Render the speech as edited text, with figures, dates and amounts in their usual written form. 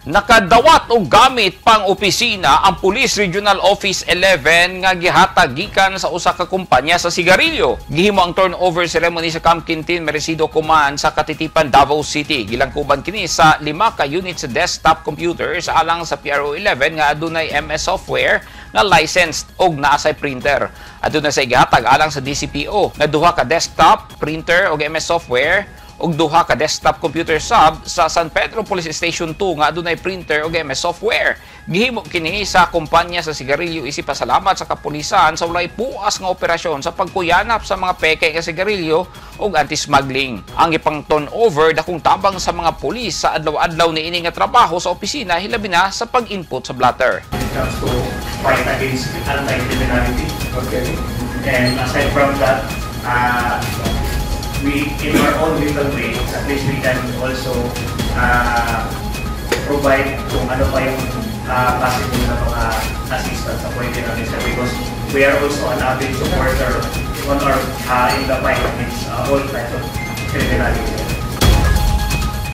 Nakadawat og gamit pang opisina ang Police Regional Office 11 nga gihatag gikan sa usa ka kumpanya sa sigarilyo. Gihimo ang turnover ceremony sa Camp Quintin Merecido Command sa Catitipan, Davao City. Gilangkuban kini sa 5 ka unit sa desktop computers alang sa PRO 11 nga adunay MS software nga licensed og naa say printer. Aduna say gihatag alang sa DCPO nga duha ka desktop, printer og MS software ug duha ka desktop computer sub sa San Pedro Police Station 2 nga adunay printer ug MS software. Gihimo kini sa kumpanya sa sigarilyo isip pasalamat sa kapulisan sa walay puas nga operasyon sa pagkuyanap sa mga peke nga sigarilyo ug anti-smuggling. Ang ipang turnover, dakong tabang sa mga pulis sa adlaw-adlaw niini nga trabaho sa opisina, hilabi na sa pag-input sa blotter. When it comes to fight against anti-criminality. And aside from that, we, in our own little way, at least we can also provide kung ano pa yung possible na mga assistance sa pwede namin, sir, because we are also an avid supporter on our in the fight against all kinds of criminality.